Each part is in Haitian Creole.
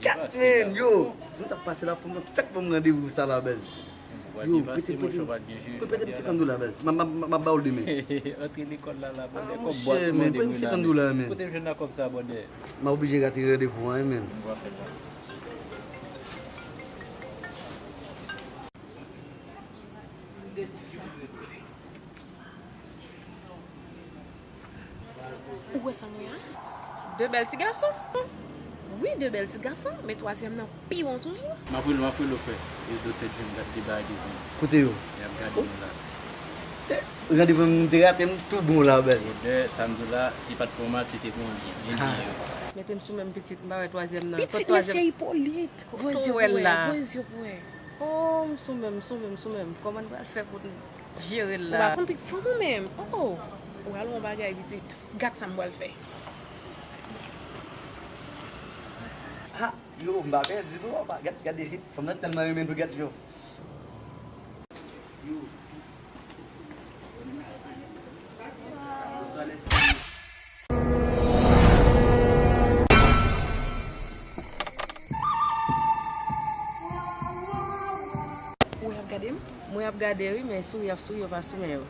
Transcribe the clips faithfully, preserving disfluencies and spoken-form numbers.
Kat, men, yo. Zon sa pase la, fò mwen fèk ban m randevou sa la, baz. Yo, pete, pete, pete m senkant dola, baz. M ap ba w l demen. Antre lekòl la, la, bòdè, kòb bwat, men, pete m senkant dola, men. Kote m jwenn nan kòb sa, bòdè? M a oblije rate randevou an, men. Ou wè sa m wè a? De bèl ti gason. Wi, de bèl ti gason, men twazyèm nan pi bon toujou. M ap rele w, m ap rele w, frè. E dotè Jim gad de bagay devan. Kote yo? Y ap gade nou la. Se randevou m te rate, m tou bon la, baz. Bòdè, sa m di w la, si pa t pou mal, se te pou yon byen. Byen, byen. Mete m sou menm pitit, m pa wè twazyèm nan. Pitit mesye Ipolit. Voye zye pou wè, voye zye pou wè. Oh, m sou menm, m sou menm, m sou menm. Kòman n pral fè pou n jere l la? Ou pa konn trik fanm ou menm. Oh, ou pral wè yon bagay, pitit. Gad sa m pral fè. Ha, yo, m pa pèdi non, pa, gad, gade, fanm nan tèlman renmen nou, gad, yo. Yo. Ou ap gade m? Mwen ap gade wi, men souri ap souri, yo pa sou men yo.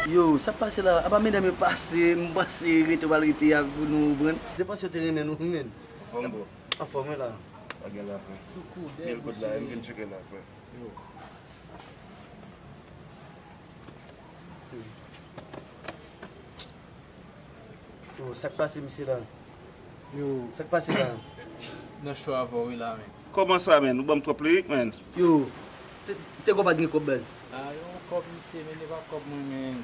Yo, sa k pase la? Apa medam yo pase, m panse rete w al rete a pou nou pran. Depanse yo te renmen nou, men. Anfòm, bro. Anfòm, wi la. Pa gen la, frè. Mil goud la, m vin tcheke la, frè. Yo. Yo, sa k pase, mesye la? Yo. Sa k pase la? Nan cho avè w wi la, men. Kòman sa, men? Ou ban m twòp lirik, men. Yo, te, te gwo pa t gen kòb, baz. A, yon kòb, misye, men li pa kòb mwen, men.